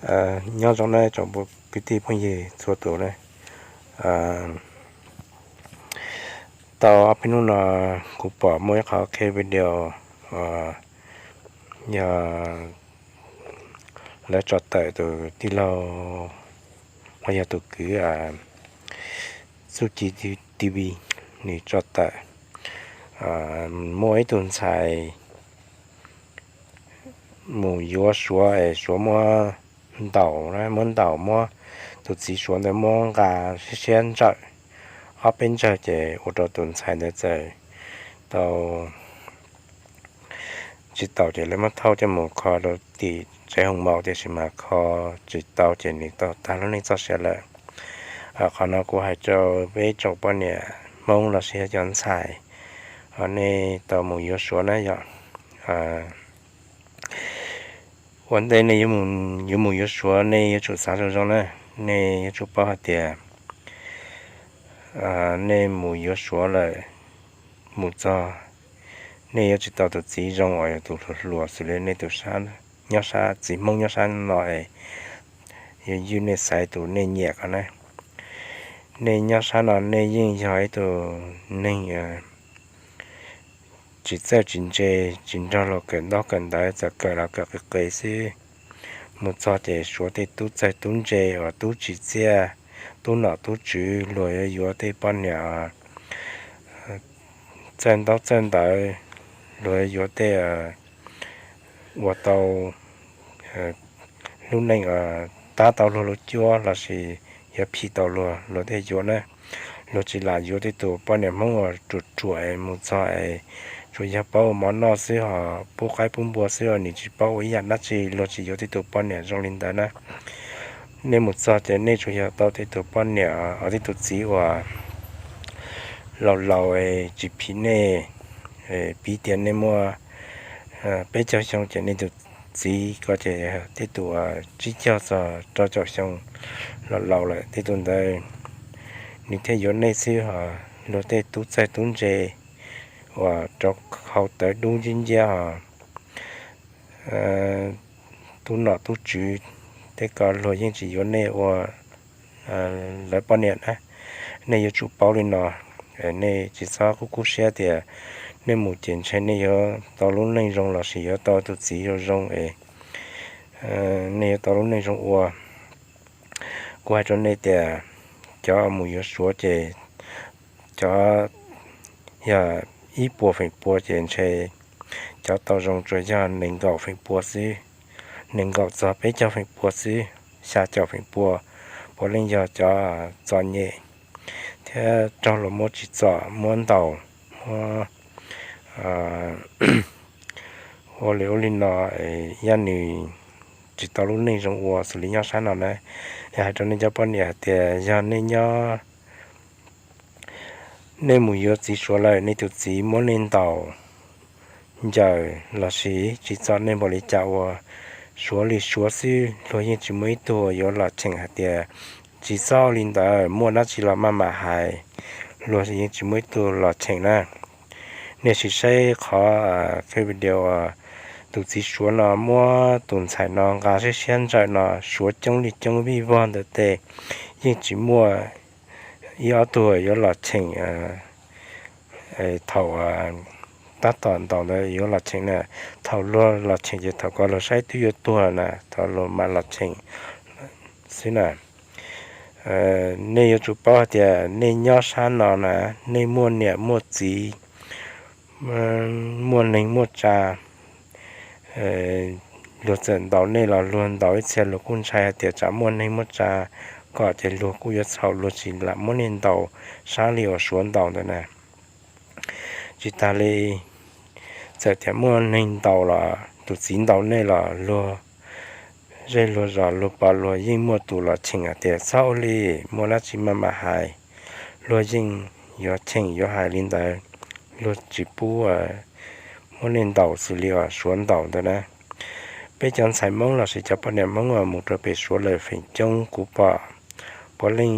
Nyob zoo nawb tsoom kwv tij phooj ywg txhua tus na. Tau ob peb hnub no kuv pom muaj ib qhov video yog lawv tso tawm tus tij laug uas yog tus kwv Txuj Ci T V, nws tso tawm muaj ib tug ntxhais mus yuav Suav es Suav muab ntaus, muab ntaus, muab tus txiv Suav ntawd muab nqa siab siab ntsawm ob peb ntsawg ces ua rau tus ntxhais ntawd txawm tau tsis taus ces lawv muab thauj coj mus kho rau tim tsev hoo maum tiam sis mas kho tsis tau ces nws tau tag lub neej txoj sia lawm. Qhov no kuv hais rau peb tsoom poj niam Hmoob los sis yog cov ntxhais nej tau mus yuav Suav na yom. Ua ntej nej yuav mus yuav Suav nej yuav tsum xav zoo zoo na. Nej yuav tsum paub hais tias nej mus yuav Suav lawm, mus txog nej yuav tsis tau tus txiv zoo uas yog tus hluas hluas xws li nej tus nyob sab, txiv Hmoob nyob sab no es yuav ywj nej xaiv tus nej nyiam ko na. Nej nyob sab no nej yeej yog ib tug neeg tsis txawj tsis ntse, tsis nrog luag kawm ntaub kawm ntawv, txawm kawm los kawm qis qis xwb. Mus txog ces Suav tej tub txawj tub ntse uas tub tsim txiaj, tub nom tub tswv, luag yuav yuav tej poj niam txawj ntaub txawj ntawv, luag yuav tej ua tau lub neej tab tau luag lub cuab lossis yuav phim tau luag, luag tej yuav na. Luag tsis lam yuav tej tus poj niam Hmoob uas ruam ruam es mus txog es tsuas yog paub ua mov noj xwb ho pub qaib pub npua xwb os, nws tsis paub ua ib yam dab tsi, luag tsis yuav tej tus poj niam zoo li ntawd na. Nej mus txog ces nej tsuas yog tau tej tus poj niam, tej tus txiv uas laus laus tsis phim nej. Piv tias nej muaj peb caug xyoo ces nej tus txiv ko ces tej tus tsib caug txog rau caum xyoo, laus laus lawm tej tus ntawd nws thiaj yuav nej xwb ho. Luag tej tub txawj tub ntse uas rau hau tawv dub nciab nciab ho, tub nom tub tswv, tej ko luag yeej tsis yuav nej ua lawv poj niam na. Nej yuav tsum paub li no, nej tsis txhob kub kub siab tias nej mus ces ntshe nej yuav tau lub neej zoo lossis yuav tau tus txiv zoo zoo es nej yuav tau lub neej zoo ua. Kuv hais rau nej tias cov mus yuav Suav ces cov yog ib puas feem pua ces ntshe cov tau zoo tsuas yog nees nkaum feem pua xwb, nees nkaum txog peb caug feem pua xwb, xya caum feem pua puav leej yog cov txom nyem thiab raug luag muab tsim txom muab ntaus, muab ua li ub li no, yog nws tsis tau lub neej zoo ua xws li nyob sab no na. Hais rau nej cov poj niam hais tias yog nej nyob, nej mus yuav txiv Suav lawm, nej tus txiv muab nej ntaus ncaws lossis tsim txom nej npaum li cas ua, Suav li Suav xwb, luag yeej tsis muaj ib tug yuav los cheem hais tias tsis txhob li ntawd, muaj dab tsi los maj mam hais, luag yeej tsis muaj ib tug los cheem na. Nej sim saib qhov video tus txiv Suav no muab tus ntxhais no nqa siab siab ntsawm no, Suav coob li coob vij vog ntawm tes yeej tsis muaj ib ob tug yuav los cheem. Thaum tab tom ntaus ntawd yuav los cheem na, thaum luag los cheem ces thaum ko luag saib twb yuav tuag na, thaum luag mam los cheem xwb na. Nej yuav tsum paub hais tias nej nyob sab no na, nej muaj niam muaj txiv, muaj neeg muaj tsa, luag txawm ntaus nej los luag ntaus ib txhia luag kuj ntshai hais tias tsam muaj neeg muaj tsa kom ces luag kuj yuav txhaum, luag tsis lam muab nej ntaus sab li uas Suav ntaus ntawd na. Tsis tas li, txawm tias muaj neeg ntaus los tus txiv ntaus nej los luag zej luag zos luag pom luag yeej muaj tus los cheem hais tias txhob ua li, muaj dab tsi maj mam hais, luag yeej yuav cheem yuav hais li ntawd, luag tsis pub muab nej ntaus xws li uas Suav ntaus ntawd na. Peb cov ntxhais Hmoob lossis cov poj niam Hmoob uas mus rau pem Suav lawm feem coob kuv pom puav leej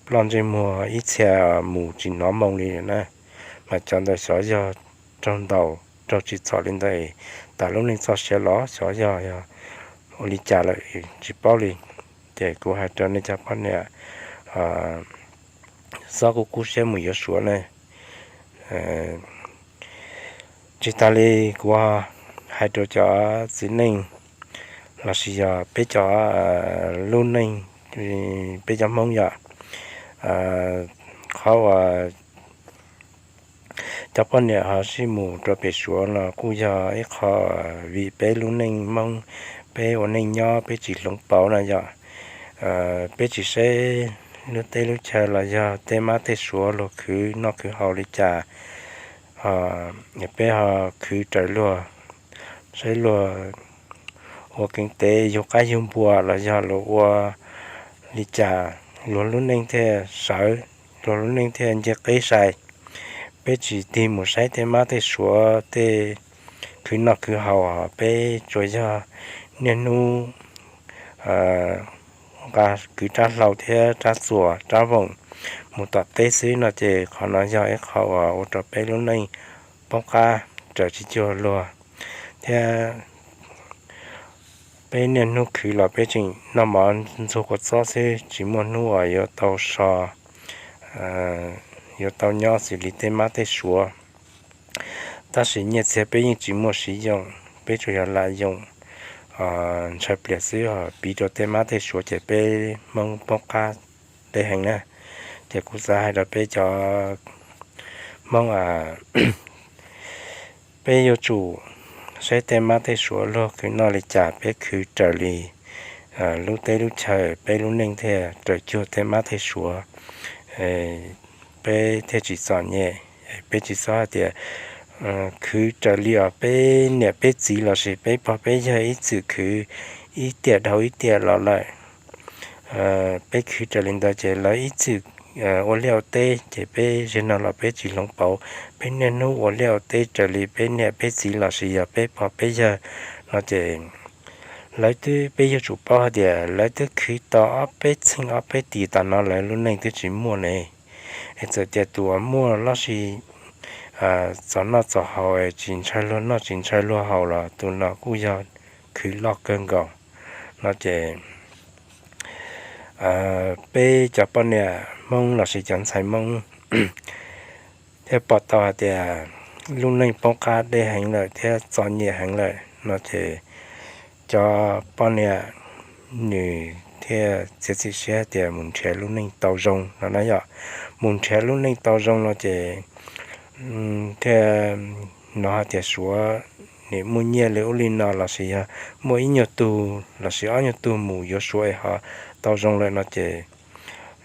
ploj ntsej muag ib txhia mus tsis hnov moo li na. Mas cov ntawd xyov yog raug ntaus raug tsim txom li ntawd tas lub neej txoj sia los xyov yog yog ua li cas lawm tsis paub li. Ces kuv hais rau nej cov poj niam xob kub kub siab mus yuav Suav ne. Tsis tas li kuv hais rau cov txiv neej lossis yog peb cov lub neej, peb cov Hmoob yom, qhov uas cov poj niam ho sib mus rau pem Suav no kuj yog ib qho vim peb lub neej Hmoob, peb ua neej nyob peb tsis hloov pauv no yom. Peb tsis saib lub teb lub chaw los yog tej mab tej suav luag khwv noj khwv haus li cas, peb ho khwv raws luag, saib luag ua keev tev yug qaib yug npua los yog luag ua li cas, luag lub neej thiaj sawv, luag lub neej thiaj nce qib sai. Peb tsis tig mus saib tej mab tej suav tej khwv noj khwv haus, peb tsuas yog niaj hnub nqa kwv rab hlau thiab rab txuas rab voom mus tom teb xwb no ces qhov no yog ib qho uas ua rau peb lub neej poob qab raws tsis cuag luag, thiab peb niaj hnub khwv los peb tseem noj mov ntxuag kua txob xwb, tsis muaj hnub uas yuav tau so, yuav tau nyob xws li tej mab tej suav. Tab sis nyiaj txiag peb yeej tsis muaj siv yoom, peb tsuas yog lam yoom ntshaw pliag xwb, piv rau tej mab tej suav ces peb Hmoob poob qab deb heev na. Ces kuv xav hais rau peb cov Hmoob, peb yuav tsum saib tej mab tej suav luag khwv noj li cas peb khwv raws li lub teb lub chaw, peb lub neej thiaj raws cuag tej mab tej suav, peb thiaj tsis txom nyem. Peb tsis txhob hais tias khwv raws li os peb niam peb txiv lossis peb pog peb yawg ib txwm khwv ib tiam dhau ib tiam los lawm. Peb khwv raws li ntawd ces lawv ib txwm ua liaj ua teb ces peb zaum no los peb tsis hloov pauv, peb niaj hnub ua liaj ua teb raws li peb niam peb txiv lossis yog peb pog peb yawg no ces lawv twb, peb yuav tsum paub hais tias lawv twb khwv tau ob peb txheej ob peb tis tas no lawv lub neej twb tsis muaj ne. Es txawm tias tus uas muaj lossis txom noj txom haus tsis ntshaw luag noj tsis ntshaw luag haus los tus no kuj yog khwv loj kawg nkaus no ces peb cov poj niam Hmoob lossis cov ntxhais Hmoob thiaj pom tau hais tias lub neej poob qab deb heev lawm thiab txom nyem heev lawm no ces cov poj niam nws thiaj txiav txim siab tias mus nrhiav lub neej tau zoo no na yom. Mus nrhiav lub neej tau zoo no ces thiaj hnov hais tias Suav nim muaj nyiaj li ub li no lossis yog muaj ib nyuag tug lossis ob nyuag tug mus yuav Suav es ho tau zoo lawm no ces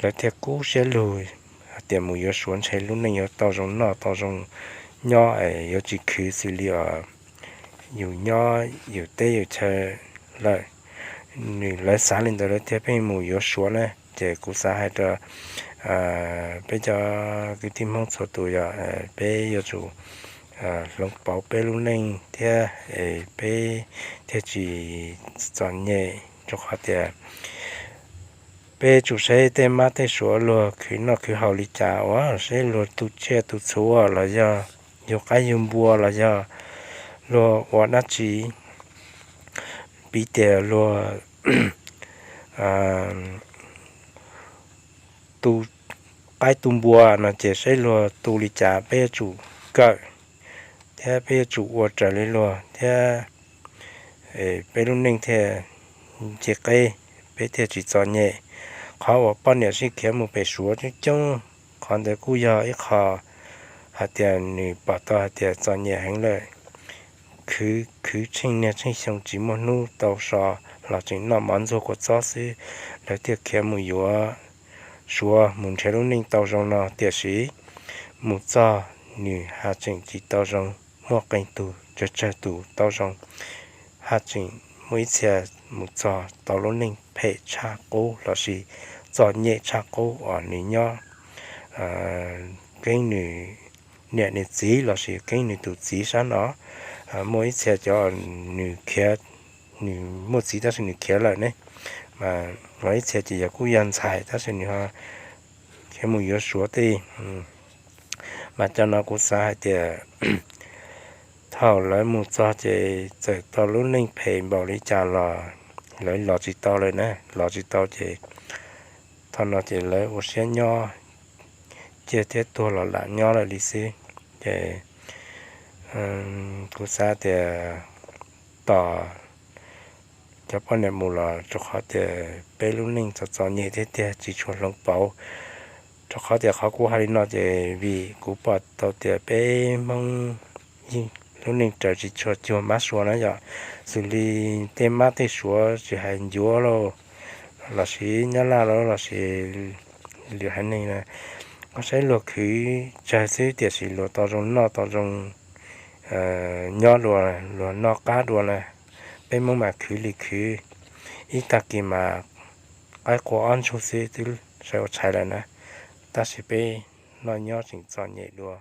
lawv thiaj kub siab lug hais tias mus yuav Suav ntshe lub neej yuav tau zoo noj tau zoo nyob es yuav tsis khwv xws li os yus nyob yus teb yus chaw lawm. Nws, lawv xav li ntawd lawv thiaj pheej mus yuav Suav na. Ces kuv xav hais rau peb cov kwv tij Hmoob txhua tus yog peb yuav tsum hloov pauv peb lub neej thiab es peb thiaj tsis txom nyem, rau qhov tias peb tsum saib tej mab tej suav luag khwv noj khwv haus li cas, uas saib luag tu tsiaj tu txhuv los yog yug qaib yug npua los yog luag ua dab tsi, piv tias luag tu qaib tu npua no ces saib luag tu li cas peb yuav tsum kawm thiab peb yuav tsum ua raws li luag thiab peb lub neej thiaj nce qeb, peb thiaj tsis txom nyem. Qhov uas poj niam sib khiav mus pem Suav coob coob, qhov ntawd kuj yog ib qho hais tias nws pom tau hais tias txom nyem heev lawm. Khwv khwv tsheej niaj tsheej xyoo tsis muaj hnub tau so los tseem noj mov ntxuag kua txob xwb, lawv thiaj khiav mus yuav Suav mus nrhiav lub neej tau zoo no. Tiam sis mus txog nws haj tseem tsis tau zoo, muaj qee tus tsawg tsawg tus tau zoo, haj tseem muaj ib txhia mus txog tau lub neej phem tshaj qub lossis txom nyem tshaj qub uas nws nyob keeb nws niam nws txiv lossis keeb nws tus txiv sab no. Muaj ib txhia cov nws khiav, nws muaj txiv tab sis nws khiav lawm ne, mas ib txhia ces yog kuj yog ntxhais tab sis nws ho khiav mus yuav Suav tej. Mas cov no kuv xav hais tias thaum lawv mus txog ces txawm tau lub neej phem npaum li cas los lawv los tsis tau lawm na, los tsis tau ces thaum no ces lawv ua siab nyob, ciaj thiab tuag los lam nyob lawm li xwb. Ces kuv xav tias tos cov poj niam mus los rau qhov tias peb lub neej txom txom nyem thiab tiag tsis tshua hloov pauv. Rau qhov tias qhov kuv hais li no ces vim kuv pom tau tias peb Hmoob lub neej raws tsis tshua cuag mab suav na yom. Xws li tej mab tej suav tsis hais ncuav los, los sis nyab laj los, los sis lwm haiv neeg na, koj saib luag khwv tsawg xwb tiam sis luag tau zoo noj tau zoo nyob dua, luag noj qab dua na. Peb Hmoob mas khwv li khwv, ib tag kis mas qaib qua ob ntsuj xwb twb sawv ua tshais lawm na, tab sis peb noj nyob tseem txom nyem dua.